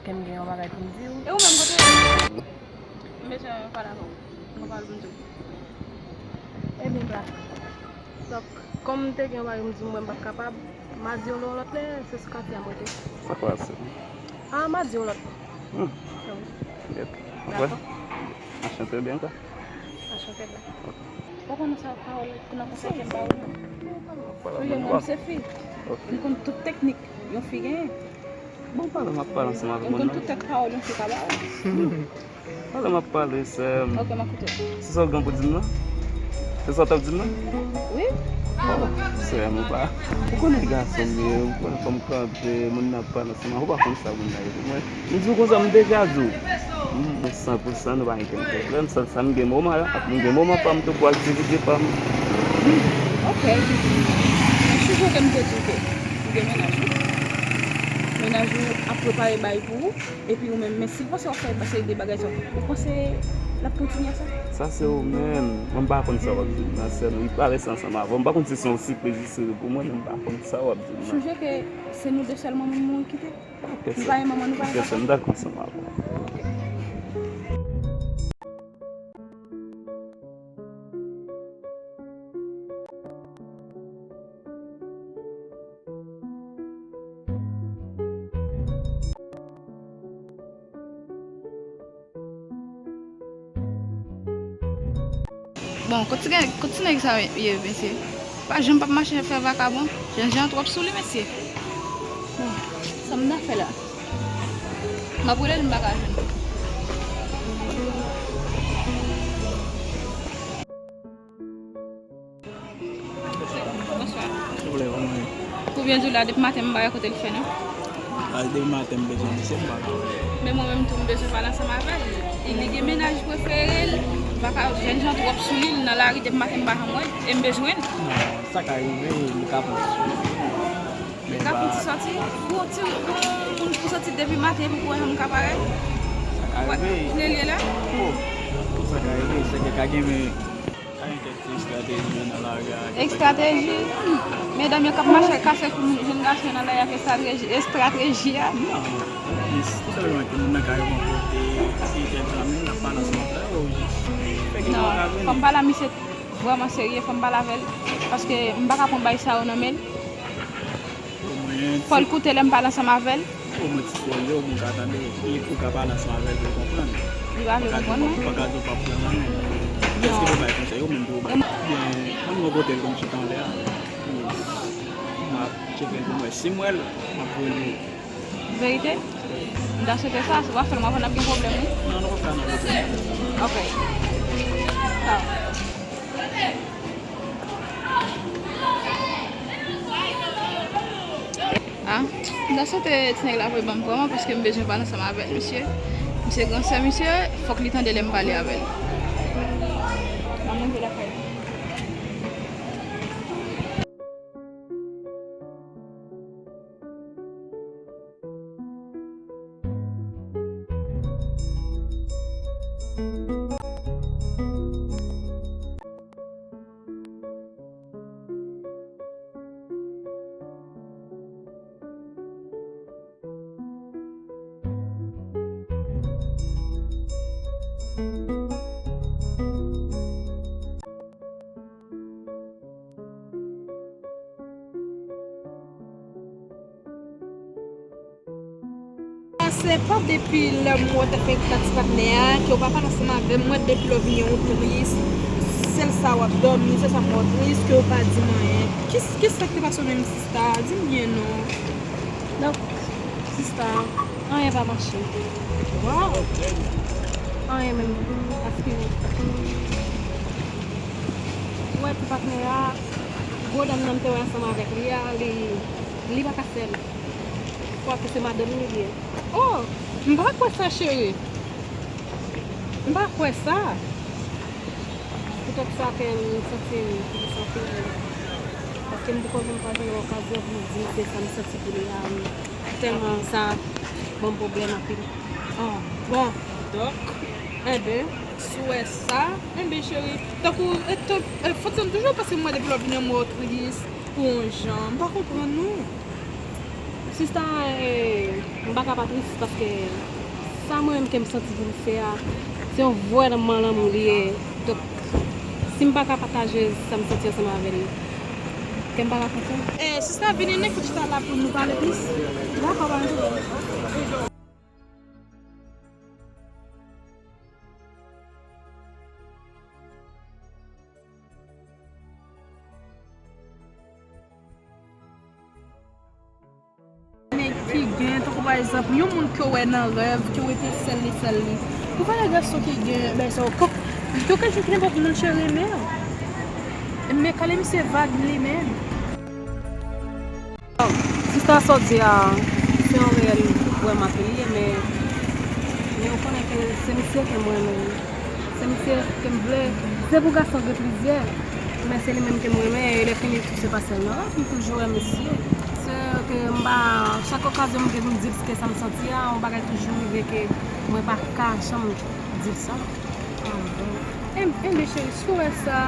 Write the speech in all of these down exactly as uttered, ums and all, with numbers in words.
Ke m gen yon bagay pou m di w. E ou menm, kote w ye? M bezwen pale avè w. Mwen pale pou m di w. Ebyen, bra. Donk, kòm m te gen yon bagay pou m di w, mwen pa t kapab, m a di w lè yon lòt lè, se sou katye a m rete. Sa k pase? A, m a di w yon lòt lè. Hmm. Wi. Dakò. Anchante, byen kwa. Anchante, bra. Ok. Ou konnen sa pawòl nan konsèy ke m ba ou? Wi, mwen se fi. Ok. M konn tout teknik yon fi genyen. Bon, pale, m ap pale ansanm avèk moun nan. M konn tout tèt pawòl yon fi ka ba ou. Pale, m ap pale, sè m. Ok, m ap koute. Se sa w gen pou di m nan? Se sa w t ap di m nan? Wi. Oh, sè m, ou pa. Ou konnen gason m ye, ou konnen kòm kanpe, moun nan ap pale ansanm avè w, ou pa konn sa moun nan ye pou mwen. M di w konsa, m deja di w. M san pou san, nou pa gen kenn pwoblèm. Sa, sa m gen moman, m gen moman pa m tou pou aktivite pa m. Ok. Mwen sonje ke m te di w ke ou gen mennaj ou. Mennaj ou ap prepare bagay pou ou. Epi ou menm, men si l panse w ap fè yon seri de bagay sa, ou panse l ap kontinye sa? Sa se ou menm. Mwen m pa konn sa w ap di m nan, sè m. Li pale sa ansanm avè w. M pa konn si se yon sipriz li sere pou mwen, men m pa konn sa w ap di m nan. Sonje ke se nou de sèlman moun mwen kite. Ok, sè. Nou pa gen manman, nou pa gen papa. Ok, sè, m dakò ansanm avè w. Ok. Bon, kot ti nèg, kot ti nèg sa ye, mesye? Pa janm p ap mache fè vakabon. Jènjan twòp sou li, mesye. Bon, sa m ta fè la? M ap rele l, m pa ka jwenn li. Bonswa. Souple, kòman ye? Pou byen di w la, depi maten m pa wè kote l fè non. A, depi maten m bezwen misye, m pa ka wè. Men mwen menm tou, m bezwen pale ansanm avè l. Li gen mennaj prefere l, m pa ka, jènjan twòp sou li, l nan lari depi maten m pa janm wè l, e m bezwen l. Non, sa ka rive, li ka pran ti sòti. Li ka pran ti sòti. Pou ti, pou moun pou sòti depi maten, epi pou wè janm ka parèt. Sa ka rive. Kote l ye la? Oh, sa ka rive, se ke ka gen, men Ka gen kèk ti estrateji yo nan lari a. Estrateji? Medam yo k ap mache kase kou jèn gason nan lari a ak estrateji, estrateji a. Non, jis, tou senpleman ke moun nan ka rive yon kote, si kèk zanmi l ap pale ansanm avè yo, jis fè gen yon bagay. Non, fò m pale a misye vrèman serye, fò m pale avè l, paske m pa ka pran bagay sa yo nan men l. Omwen, fò l koute lè m pale ansanm avè l. Omwen ti pwòl yo, moun ka tande, li, ou ka pale ansanm avè l pou l konprann. Li pa vle konprann, non. Ou pa ka di w p ap pran nan men l. Èske pou bay konsèy ou menm pou ou bay? Ebyen, mwen mwen kote l pou m chita anlè a. M ap tcheke l pou m wè. Si m wè l, m ap voye l. Verite? M ta swete sa, si w pa fè l, m wè n ap gen pwoblèm, wi. Non, nou p ap ka nan pwoblèm. Ok. Sa. Ah, m ta swete ti nèg la voye ban m vrèman, paske m bezwen pale ansanm avèk misye. Misye gran sè misye, fòk li tande lè m pale avè l. M ap monte lakay li. Se pa depi lè m wè w t ap fè ak ti patnè a, ke w pa pale ansanm avè m, m wè depi lè w vini an ou tris, sèl sa w ap dòmi, se sa m wè w tris, ke w pa di m anyen. Ki, ki sa k te pase w menm, sista? Di m byen non. Donk, sista, anyen pa mache. Waw! Anyen menm, paske ou wè ti patnè a, gwo dam nan m te wè ansanm avèk li a, li, li pa ka fè l. Kwake se madanm li li ye. Oh! M pa kwè sa, cheri. M pa kwè sa. Poutèt sa ke m santi m tris anpil. Paske m te konnen m pa gen yon okazyon pou m di misye sa m santi pou li a, wi. Tèlman sa ban m pwoblèm anpil. Oh, bon. Donk, enben, si w wè sa, enben, cheri, tankou, e, tank-, e, fòk se m toujou, paske m wè depi lè w vini an, m wè w tris, ou yon jan, m pa konprann, non. Sista, eh, m pa ka pa tris paske sa mwen menm ke m santi pou m fè a, se yon vrèman lanmou li ye. Donk, si m pa ka pataje sa m santi ansanm avè l, kè m pa ka kontan. Eh, sista, vini, nou fout chita la pou nou pale plis. Dakò, pa gen pwoblèm. Nèg ki gen, tankou pa egzanp, yon moun ke w wè nan rèv, ke w rete sèl li, sèl li. Ou pa wè gason ki gen, bagay sa yo, kòk, yo ka jwenn nenpòt moun cheri, men, men kale misye vag li menm. Sista, sa w di a, se yon reyèl vrèman ke li ye, men, men ou konnen ke se misye ke m renmen. Se misye ke m vle. Se pou gason gen plizyè, men se li menm ke m renmen, e lè fini tou se pa sèl nan rèv, m toujou renmen misye. Se ke m pa, chak okazyon m gen pou m di l ke sa m santi a, yon bagay toujou rive ke mwen pa ka janm di l sa. Enben, enben cheri, si w wè sa,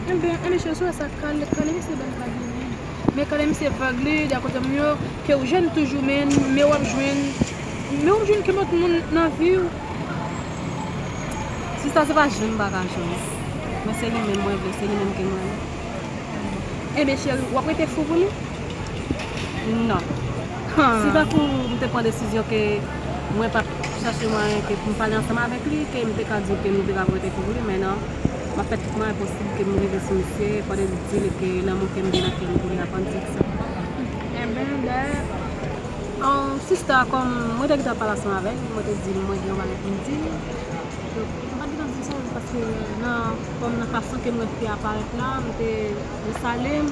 enben, enben cheri, si w wè sa, kale, kale misye bèl vag li menm. Men kale misye vag li, dakò, zanmi yo, ke w jwenn toujou, men, men w ap jwenn, men w ap jwenn ke lòt moun nan vi w. Sista, se pa jwenn bagay jwenn. Mwen se li menm mwen vle, se li menm ke mwen renmen. Enben cheri, w ap rete fou pou li? Non. Si tankou m te pran desizyon ke mwen p ap chache mwayen ke pou m pale ansanm avèk li, ke m te ka di w ke m te ka rete pou li, men non. M ap fè tout mwayen posib ke m rive sou misye, fò de di li ke lanmou ke m gen nan kè m pou li a pa ann di sa. Enben, dayè, sista, kòm mwen te gentan pale ansanm avè l, mwen te di l mwen gen yon bagay pou m di l. Donk, m pa t gentan di l sa, paske nan, kòm nan fason ke mwen te aparèt la, m te, li salye m,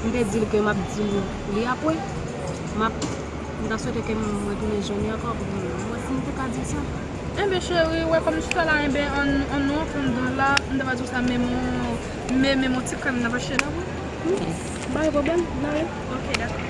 m te di l ke m ap di l li apre. M ap, m ta swete ke m retounen jwenn li ankò pou m wè si m te ka di l sa. Enben, cheri, wè kòm chita la, enben, an, an nou antann dan la, m ta va di w sa, men mon, men, men mon ti krèm nan pa cheri la, wi. Wi, pa gen pwoblèm, n ale. Ok, dakò.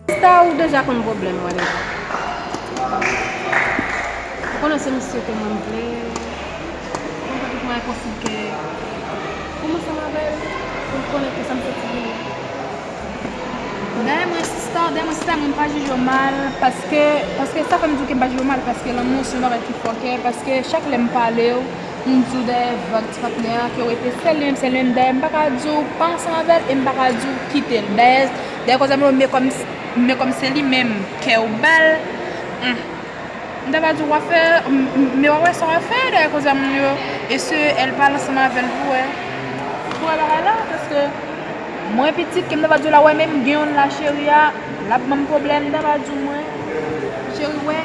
Sista, ou deja konn pwoblèm mwen deja. Ou konnen se misye ke mwen m vle. Mwen fè tout mwayen posib ke pou m ansanm avè l, pou l konnen ke sa m santi pou li. Dayè mwen sista, dayè mwen sista, mwen pa jije w mal, paske, paske sa fè m di w ke m pa jije w mal, paske lanmou se yon bagay ki fò kè, paske chak lè m pale w, m di w dayè vag ti patnè a, ke w rete sèl li menm, sèl li menm, dayè m pa ka di w pa ansanm avè l, e m pa ka di w kite l. Dayè, dayè koz a m yo, men kòm, men kòm se li menm, kè w ba l, hmm. M ta va di w w a fè, m, m, men w a wè sa w a fè, dayè koz a moun yo, e se èl pale ansanm avè l pou wè. Pou wè bagay la, paske mwen pitit ke m ta va di w la, wè menm gen youn la cheri a, l ap ban m pwoblèm, m ta va di w mwen, cheri wè,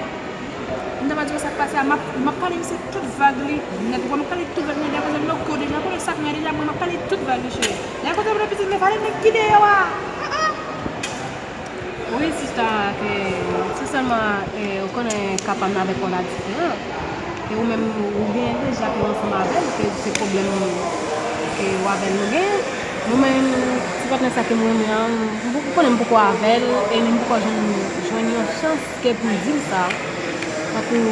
m ta va di w sa k pase a, m ap, m ap kale misye tout vag li nèt, wè m ap kale tout vag li, dayè koz a moun yo, ke w deja konnen sa k nan deja, mwen m ap kale tout vag li cheri. Dayè koz a moun yo pitit, men pale nèg ki deyò a. Ah, ah. Wi, sista, ke, se sèlman, e, ou konnen ka pa m avèk ou la diferan. E ou menm, ou genyen deja ke w ansanm avè l, ke se pwoblèm ke ou avè l nou genyen. Mwen menm, ti patnè sa ke m renmen an, m, ou konnen m poko avè l, e m poko jwenn, jwenn yon chans ke pou m di l sa. Tankou,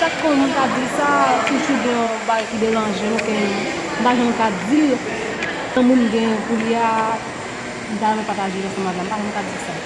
chak kou m ka di l sa, toujou gen yon bagay ki deranje m, ke m pa janm ka di l. Lanmou m gen pou li a, m ta renmen pataje l ansanm avè l, m pa janm ka di l sa.